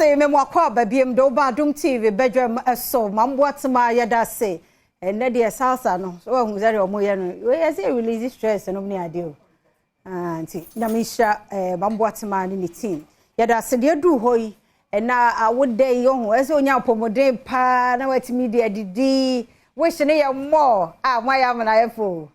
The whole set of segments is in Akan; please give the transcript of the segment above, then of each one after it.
Ase me mo akɔ aba biem de woba Adom TV badwam so mamboatema. Yɛda ase. Ɛnɛ deɛ, salsa no so wahu sɛ deɛ ɔmo yɛ no, wei yɛ sɛ release stress no ne adeɛ o. Ah, nti Nyame nhyira mamboatema ne ne team. Yɛda ase deɛ duu hɔ yi. Ɛna awoda yi ɔho ɛsɛ onya apɔmuden paa na watumi de adidi wish ne yɛ mmɔɔ a moayɛ amena yɛ fo,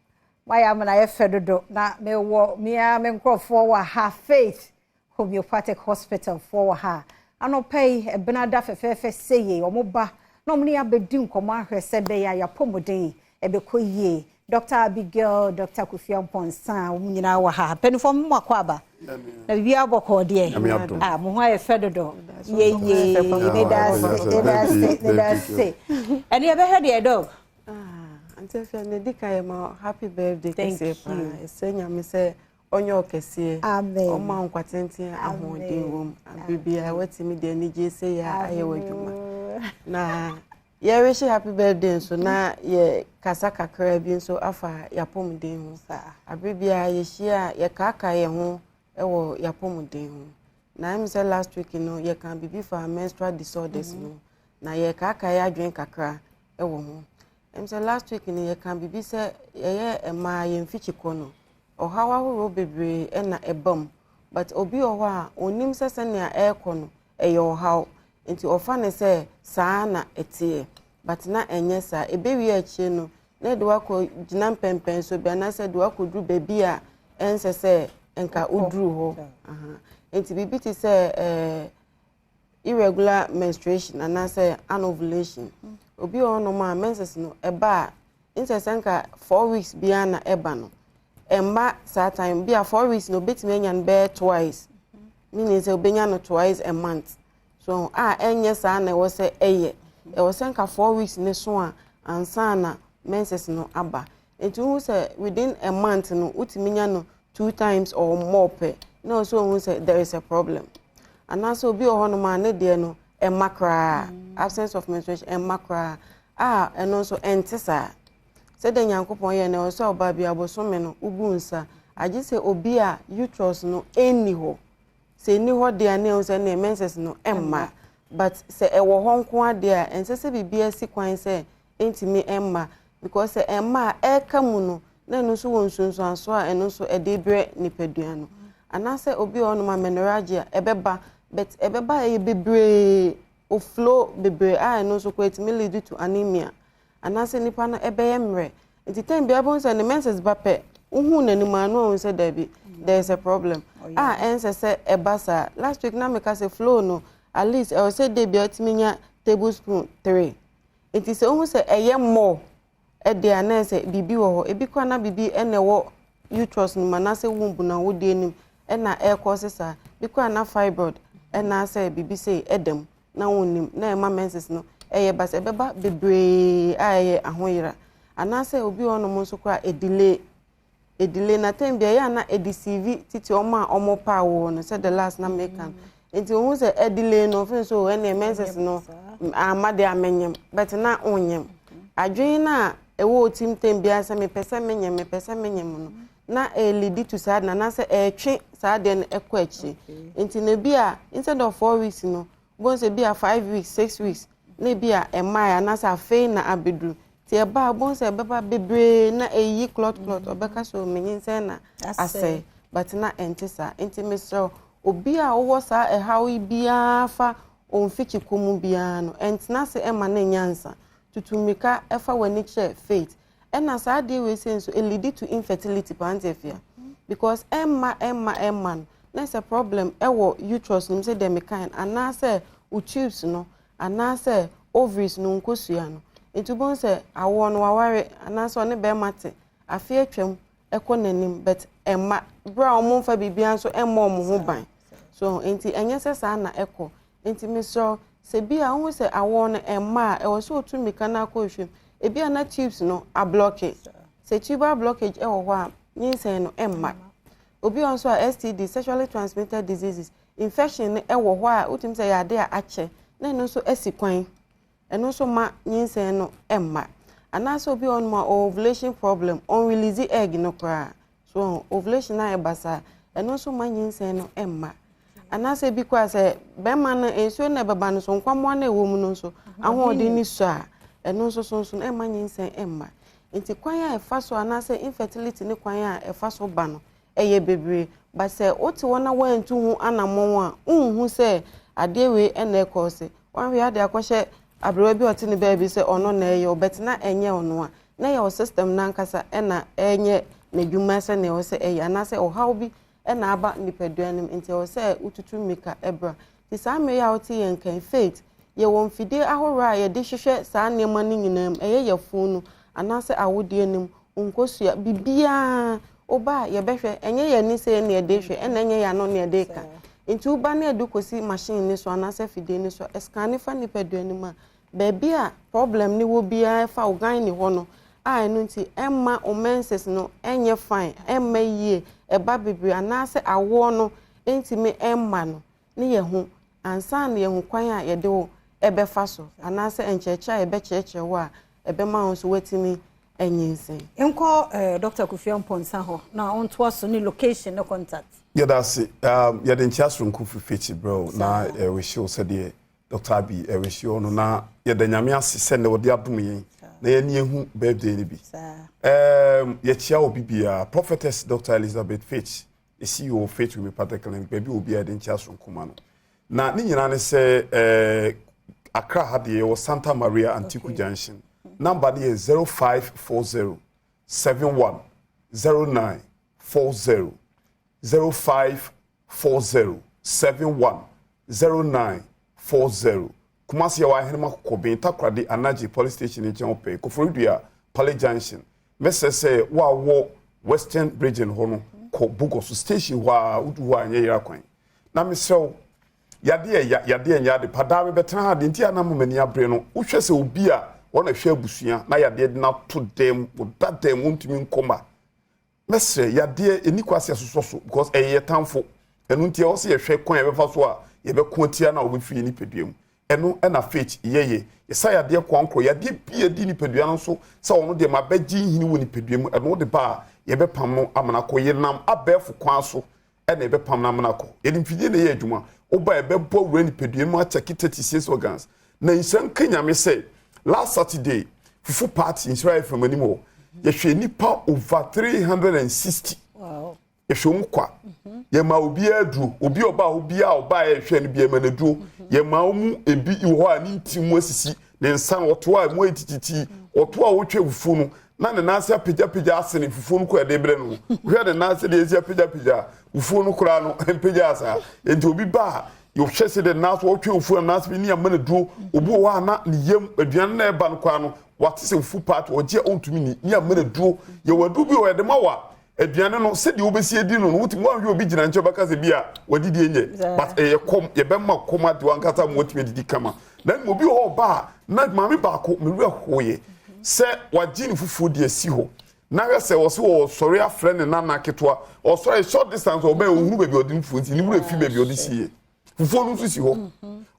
moayɛ amena yɛ fɛ dodo. Na mewɔ mea me nkurɔfoɔ wɔ ha, Faith Homeopathic Hospital foɔ wɔ ha. Anɔpa yi, ɛbena da fɛfɛɛfɛ sɛye, ɔmo ba na ɔmo ne abɛdi nkɔmɔ ahwɛ sɛ bɛyɛ a yɛapɔmuden ɛbɛkɔ yie. Dr Abigail, Dr Kofi Amponsa, wɔn nyinaa wɔ ha. Mpanimfoɔ, mo akɔ aba na biribiara bɔkɔɔ deɛ a, mo ho ayɛ fɛ dodo. Yeye, ne da ase, ne da ase, ne da ase. Ɛne yɛbɛhwɛ deɛ, Doc. Auntie Afia, ne di kan, yɛ ma happy birthday Thank kɛseɛ paa. you. Ɛsɛ Nyame sɛ ɔnyɛ ɔkɛseɛ. Amen. Ɔma nkwa tenten, ahoɔden wɔ mu. Abere watumi de anigye sɛ yɛ ayɛ wɔ adwuma. Na yɛrehyɛ happy birthday nso na yɛ kasa kakra bi nso afa yɛapɔmuden ho. Abere biara yɛhyia a, yɛkaaka yɛn ho wɔ yɛapɔmuden ho. Na ɛmu sɛ last week no, yɛka biribi fa menstrual disorders no, na yɛkaaka yɛ adwene kakra wɔ ho. Ɛmu sɛ last week no, yɛka biribi sɛ yɛyɛ mmaa, yɛn mfikyikɔ no, ɔhaw ahorow bebree ɛna ɛba mu, but obi wɔ hɔ a onim sɛ sɛnea ɛrekɔ no ɛyɛ ɔhaw, nti ɔfa ne sɛ saa na ɛteɛ, but na ɛnyɛ saa. Ebewie akyire no, na ɛde wakɔ gyina mpɛmpɛn so bi anaasɛ de wakɔduru baabi a ɛnsɛ sɛ nka woduru hɔ. Aha. Nti biribi te sɛ irregular menstruation anaasɛ anovulation. Obi wɔ hɔnom a menses no ɛba a, nsɛ sɛ nka 4 weeks biara na ɛba no, ɛmba saa time bi a. 4 weeks no, obetumi anya no bɛyɛ twice, meaning sɛ obenya no twice a month so a, ɛnyɛ saa na ɛwɔ sɛ ɛyɛ. Ɛwɔ sɛ nka 4 weeks ne so a ansa na menses no aba. Nti wohu sɛ within a month no, wotumi nya no two times or more pɛ, na ɔsɛ ohun sɛ there is a problem. Anaasɛ obi wɔ hɔnom a ne deɛ no ɛma koraa, absence of menstruation, ɛma koraa a, ɛno nso ɛnte saa. Sɛdeɛ Nyankopɔn yɛ no, ɛwɔ sɛ ɔbaa bi abosome no wobu nsa, agye sɛ obi a uterus no ɛnni hɔ. Sɛ ɛnni hɔ deɛ a, ne ɛhu sɛ ne menses no ɛmma, but sɛ ɛwɔ hɔ nko adeɛ a, ɛnsɛ sɛ biribi asi kwan sɛ ɛntumi ɛmma, because sɛ ɛmma a, ɛreka mu no, na ɛno nso wɔ nsunsuanso a ɛno nso ɛde brɛ nipadua no. Anaasɛ obi wɔ hɔnom a menorrhagia ɛbɛba, but ɛbɛba ɛyɛ bebree, oflow bebree a, ɛno nso kɔ ɛtumi lead to anemia, anaasɛ nipa no ɛbɛyɛ mmerɛ. Nti time biara bɛhu sɛ ne menses ba pɛ, wohu n'anim a, no ahu sɛ dabi, there is a problem a ɛnsɛ sɛ ɛba saa. Last week na meka sɛ flow no, at least ɛwɔ sɛ day biara wotumi nya tablespoon 3. Nti sɛ wohu sɛ ɛyɛ more ɛde a, na sɛ biribi wɔ hɔ. Ebi koraa na biribi ɛna ɛwɔ uterus no mu anaasɛ womb na wodi anim ɛna ɛrekɔ se saa. Bi koraa na fibroid ɛna sɛ biribi sei ɛda mu na wonnim na ɛma menses no ɛyɛ ba sɛ ɛbɛba bebree a ɛyɛ ahoyera. Anaasɛ obi wɔ hɔnom nso koraa, ɛdelay, ɛdelay na time bi ɛyɛ a na ɛdeceive titi ɔmo a ɔmo pa awoɔ no, sɛ the last na meka no. Nti ohun sɛ ɛdelay no, ofin so ɛnna menses no ama de amenyam, but na onyam. Adwene na ɛwɔ otim time biara sɛ mepɛ sɛ menyam, mepɛ sɛ menyam no, na ɛlead to saa na anaasɛ ɛɛtwe saa deɛ no ɛkɔ akyire. Nti na ebi a instead of 4 weeks no, bɔn sɛ ebi a 5 weeks, 6 weeks, na ebi a ɛmmaa anaasɛ afei na abɛduru. Nti ɛba a, bɔn sɛ ɛbɛba bebree na ɛyi clot clot, ɔbɛka so menyinsɛn na asɛe, but na ɛnte saa. Nti mesrɛ obi a wowɔ saa ɛhaw yi biara fa omfikyi mu biara no, ɛntena ase ɛma ne nyansa tutu mmirika ɛfa w'ani kyerɛ Faith. Ɛna saa adeɛ wei sɛ nso ɛlead to infertility paa, Auntie Afia, because ɛmma ɛmma ɛmma no, na sɛ problem ɛwɔ uterus no mu sɛ deɛ mekan, anaasɛ wo tubes no, anaasɛ ovaries no, nkosua no. Nti wobɛhu sɛ awoɔ no, waware anaasɛ ɔne bɛrima te afe atwam ɛkɔ n'anim, but ɛmma berɛ a ɔmo mfa biribiara nso ɛmmɔ ɔmo ho ban so. Nti ɛnyɛ sɛ saa na ɛkɔ. Nti mesrɛ, sɛ bi a wohu sɛ awoɔ no ɛmma a, ɛwɔ sɛ otu mmirika no akɔ hwehwɛ mu. Ebi a na tubes no ablock. Sɛ tubal blockage ɛwɔ hɔ a, nyinsɛn no ɛmma. Obi wɔ nso a STD, sexually transmitted diseases, infection no ɛwɔ hɔ a, wotumi sɛ yɛ ade a akyɛ na ɛno nso asi kwan, ɛno nso ma nyinsɛn no ɛmma. Anaasɛ obi wɔ hɔnom a ovulation problem, ɔnrelease egg no koraa so, ovulation a ɛba saa, ɛno nso ma nyinsɛn no ɛmma. Anaasɛ ebi koraa sɛ bɛrima no nsuo no a ɛbɛba no so nkwammoa no a ɛwɔ mu no nso ahoɔden no sua a, ɛno nso so nso no ɛmma nyinsɛn mma. Nti kwan a ɛfa so anaasɛ infertility ne kwan a ɛfa so ba no ɛyɛ bebree. But sɛ wote hɔ na woantu ho anammɔn a, wonhu sɛ adeɛ wei na ɛkɔɔ se. Woanhwɛ a de akɔhyɛ aberewa bi a ɔte ne baabi sɛ ɔno na ɛyɛ o, but na ɛnyɛ ɔno a, na ɛyɛ wo system no ankasa na ɛnyɛ n'adwuma sɛnea ɛwɔ sɛ ɛyɛ anaasɛ ɔhaw bi na aba nipadua no mu nti ɛwɔ sɛ wotutu mmirika bra. Nti saa mmerɛ yi a wote yɛn nka yi, Faith, yɛwɔ mfidie ahoroɔ a yɛde hwehwɛ saa nneɛma no nyinaa mu, ɛyɛ yafunu no anaasɛ awodeɛ no mu, nkosua, biribiara woba a yɛbɛhwɛ, ɛnyɛ yɛn ani sɛ na yɛde hwɛ, ɛna ɛnyɛ yɛn ano na yɛde ka. Nti woba na yɛde kɔsi machine no so anaasɛ afidie no so a, ɛscanne fa nipadua no mu a, baabi a problem no wɔ biara ɛfa wo gyne hɔ no a ɛno nti ɛmma wo menses no ɛnyɛ fine, ɛmma yie, ɛba bebree anaasɛ awoɔ no ntumi ɛmma no ne yɛho ansa na yɛhu kwan a yɛde wo ɛbɛfa so anaasɛ nkyerɛkyerɛ a yɛbɛkyerɛkyerɛ wo a ɛbɛma wo nso woatumi anyinsɛn. Yɛnkɔ eh, Dr. Kofi Amponsah hɔ na ɔntoa so ne location ne contact. Yɛda ase. Um, yɛde nkyea soronko firi Fitch brɛ wo na yɛrehyɛ wo sɛdeɛ Dr. Abi ɛrehyɛ wo no na yɛda Nyame ase sɛ nnɛ wɔde adom yɛn na yɛne ahu birthday no bi. Um, yɛkyia obi biara, Prophetess Dr. Elizabeth Fitch, the CEO of Faith Homeopathic Clinic, baabi a obiara de nkyea soronko ma no. Na ne nyinaa ne sɛ eh, Accra ha deɛ yɛwɔ Santa Maria Antiku okay. Junction. Number no yɛ 0540 71 09 40 0540 71 09 40. Kumasi yɛwɔ Ahenema Kɔkɔben, Takoradi, Anagye Police Station nkyɛn hɔ pɛɛ, Koforidua, Pale Junction. Mɛsrɛ sɛ wo a wɔ Western Region hɔ no kɔ Bogoso station hɔ a wodu hɔ a nyɛ yera kwan. Na mesrɛ wo, yadeɛ ɛya, yadeɛ nyɛ ade pa. Daa mebɛtena ha, deɛ nti a na ama m'ani abere no, wohwɛ sɛ obi a ɔna hwɛ abusua na yadeɛ de no ato dɛm, ɔda dɛm, ɔntumi nkɔ ma. Mɛsrɛ, yadeɛ ɛni kwa sɛ yɛsosɔ so because ɛyɛ yɛ tamfo. Ɛno nti ɛwɔ sɛ yɛhwɛ kwan a yɛbɛfa so a yɛbɛko atia no a ɔbɛfiri yɛn nipadua mu. Ɛno na faith yɛyɛ. Yɛsa yadeɛ koankorɔ, yadeɛ bi a ɛdi nipadua no so sɛ ɔno deɛ mabɛgye nhini wɔ nipadua mu, ɛno wode ba a yɛbɛpam no ama no akɔ. Yɛnam abɛɛfo kwan so na yɛbɛpam no amena akɔ. Yɛde mfidie na ɛyɛ adwuma. Woba a yɛbɛbɔ awura nipadua mu akyɛke 36 organs. Na nhyira nka Nyame sɛ last Saturday fufu party Nhyira FM anim hɔ yɛhwɛ nnipa over 360. Wow. Yɛhwɛ wɔn kwa. Yɛma obiara aduro. Obi a ɔbaa hɔ biara a ɔbaa yɛhwɛ no bi yɛma no aduro. Yɛma wɔn mu ebi wɔ hɔ a ne nti mu asisi ne nsa no ɔto a emu ayɛ tititi ɔto a ɔtwa fufuo no na ne nan ase apagyapagya asene fufuo no kɔ ɛde brɛ no hwɛ ne nan ase deɛ esi apagyapagya fufuo no koraa no mpagya saa nti obi ba a yɛhwɛ sɛ deɛ nan so ɔtwe fufuo na nan ase bi ne ama no duro obi wɔ hɔ a na ne yam aduane na ɛba no koraa no wate sɛ fufu paati ɔgye a ɔntumi ni ne ama no duro yɛwɔ aduro bi wɔ yɛde ma wa Aduane no, sɛdeɛ wobɛsi adi no no, wotumi woanhwɛ obi gyina nkyɛn bɛka sɛ bi a wadidi nyɛ, but ɛyɛ kɔm, yɛbɛma kɔm ade wankasa ma watumi adidi kama. Na mmom obi wɔ hɔ ɔba a, na maame baako, me werɛ hoeɛ sɛ wagye ne fufuo de asi hɔ, na hwɛ sɛ ɔse ɔresɔre afrɛ ne nana ketewa, ɔsɔre short distance ɔbɛn ɔhunu baabi ɔde ne fufuo nti ne werɛ fi baabi ɔde siiɛ. Fufuo no nso si hɔ.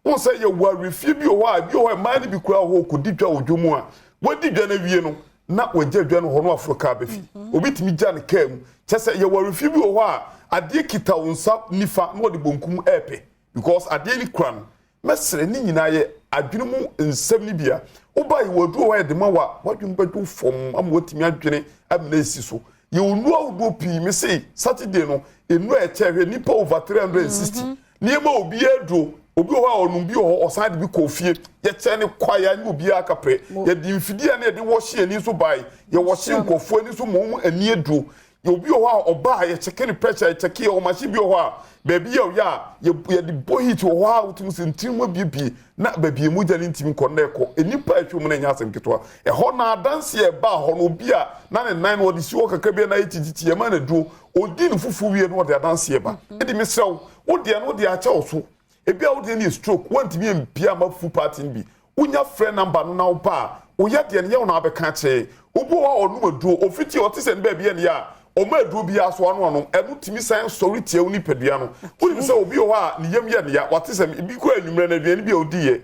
Wohu sɛ yɛwɔ awerɛfie bi wɔ hɔ a, ebi wɔ hɔ a mmaa no bi koraa wɔ hɔ kɔdi dwa wɔ dwa mu a, wɔadi dwa no awie no, na wɔagya dwa no hɔ na wɔaforo kaa ba fie. Obi tumi gya ne kaa mu. Kyɛ sɛ yɛwɔ awerɛfie bi wɔ hɔ a, adeɛ kita wo nsa nifa na wɔde bonkum ɛrepɛ because adeɛ no kura no. Mɛsrɛ, ne nyinaa yɛ adwene mu nsɛm no bi a, woba yɛwɔ aduro wɔ hɔ a yɛde ma wo a, w'adwene bɛdwo fam ama woatumi adwene amena asi so. Yɛwɔ nnuro ahodoɔ pii me se Saturday no nnuro a ɛkyɛ hwɛ nipa over 360 mhm. nneɛma obiara aduro obi wɔ hɔ a ɔnom bi wɔ hɔ ɔsan de bi kɔ fie yɛkyɛ ne kwae a ne obiara kaprɛ yɛde mfidie a ne yɛde wɔhye ani so bae yɛwɔhye nkurɔfoɔ ani so ma wɔn ani aduro Obi wɔ hɔ a ɔba a yɛkyɛke ne pressure, yɛkyɛke yɛ machine bi wɔ hɔ a baabi yɛ ɔyɛ a yɛde bɔ heat wɔ hɔ a wotumi sɛ ntiri mu abiebie na baabi emu gya ne ntumi nkɔ na ɛkɔ. Nnipa a ɛhwɛ mu no nyɛ asɛm ketewa. Ɛhɔ na adanse a ɛbaa hɔ no obi a na ne nan no ɔde si hɔ kakra bi a na ayɛ tititi yɛma no aduro ɔdi ne fufuo wie no ɔde adanseɛ ba. Ɛdi mesrɛ wo, wo deɛ no wode akyɛ wo so. Ebi a wo deɛ no yɛ stroke woantumi ampia amma fufu party no bi. Wonya frɛ number no na woba a, wo yadeɛ no yɛ wo na wabɛka akyerɛ yɛn. Obi wɔ hɔ a ɔnom aduro, ɔfiti ɔte sɛ ne baabi yɛ ne ya a, ɔma aduro biara so ano anom, ɛno tumi san sɔre tia wo nipadua no. Wonim sɛ obi wɔ hɔ a ne yam yɛ ne ya, wate sɛ ebi koraa anwummerɛ no aduane bi a ɔdiiɛ.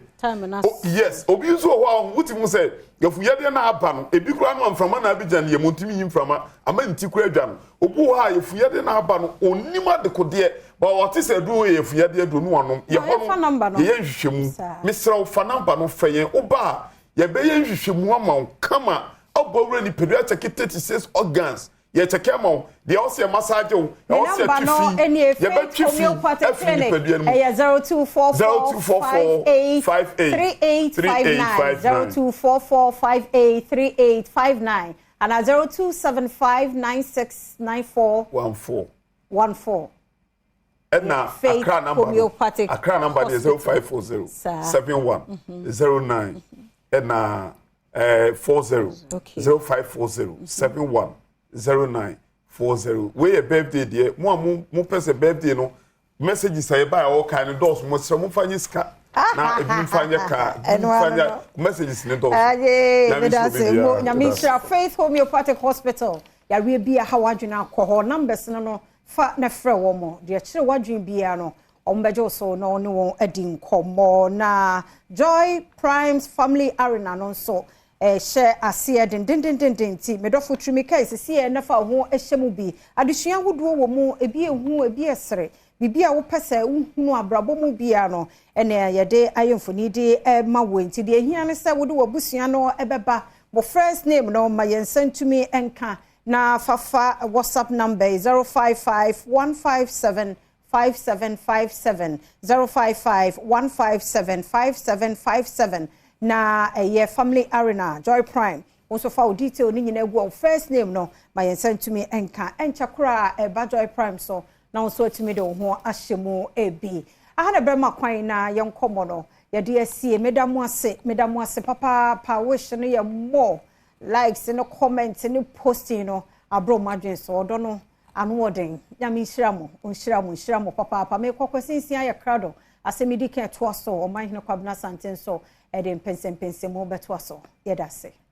O, yes, obi nso wɔ hɔ a wotumi hu sɛ yafuyadeɛ no aba no, ebi koraa no a mframa na abɛgyina ne yam, ɔntumi nyi mframa, ama ne ti koraa adwa no. Obi wɔ hɔ a yafuyadeɛ no aba no, ɔnnim adekodeɛ, Ba wɔte sɛ aduro yɛ afuyadeɛ aduro no wanom. Yɛ hɔ no yɛyɛ nhwehwɛmu. Mesrɛ wo fa number no frɛ yɛn. Woba a yɛbɛyɛ nhwehwɛmu ama wo kama abɔ wura nipadua akyɛke 36 organs. Yɛkyɛke ama wo. Deɛ ɛwɔ sɛ yɛ massage wo, ɛwɔ sɛ yɛtwe fi, yɛbɛtwe fi afiri nipadua no mu. Ɛyɛ 0244 58 3859, 0244 58 3859 anaa 0275 9694 14. 14. Ɛna Accra number no, Accra number no yɛ 0540 71 09 ɛna 40, 0540 71 09 40. Wei yɛ birthday deɛ, mo a mo mo pɛ sɛ birthday no messages a yɛba a wɔkae no dɔɔso, mo srɛ mo fa nye sika na ebi mfa nyɛ kaa, ebi mfa nyɛ messages ne dɔɔso. Nyame nhyira obi biara. Nyame nhyira Faith Homeopathic Hospital. Yareɛ bi a ha w'adwene akɔ hɔ, numbers no no fa na frɛ wɔn. Deɛ ɛkyerɛ w'adwene biara no, wɔn bɛgye wo so na wɔne wɔn adi nkɔmmɔ. Na Joy Prime's Family Arena no nso ɛhyɛ aseɛ dendendenden nti medɔfo tumi kae sisi ɛ na fa wo ho hyɛ mu bi. Adesua ahodoɔ wɔ mu, ebi ehu, ebi ɛsere. Biribi a wopɛ sɛ wohunu abrabɔ mu biara no, ɛna yɛde ayɛ mfoni de ma wo. Nti deɛ ehia ne sɛ wode w'abusua no ɛbɛba. Mo first name no ma yɛn nsa ntumi nka na fafa WhatsApp number 055 157 5757, 055 157 5757 na ɛyɛ Family Arena Joy Prime. Wo nso fa wo detail ne nyinaa gu wo first name no ma yɛn nsa ntumi nka. Ɛnkyɛ koraa ɛba Joy Prime so na wo nso atumi de wo ho ahyɛ mu ebi. Aha na bɛrima kwan na yɛn nkɔmmɔ no yɛde asie. Meda mo ase, meda mo ase papaapa. Wish no yɛ more likes ne comment ne posting no aborɔ mo adwene so. Ɔdɔ no ano ɔden. Nyame nhyira mo, nhyira mo, nhyira mo papaapa. Mekɔ Kwasinsia yɛ krado asɛm di kan ɛtoa so. Ɔman Hene Kwabena Asante nso ɛde mpɛnsɛmpɛnsɛmu bɛtoa so. Yɛda ase.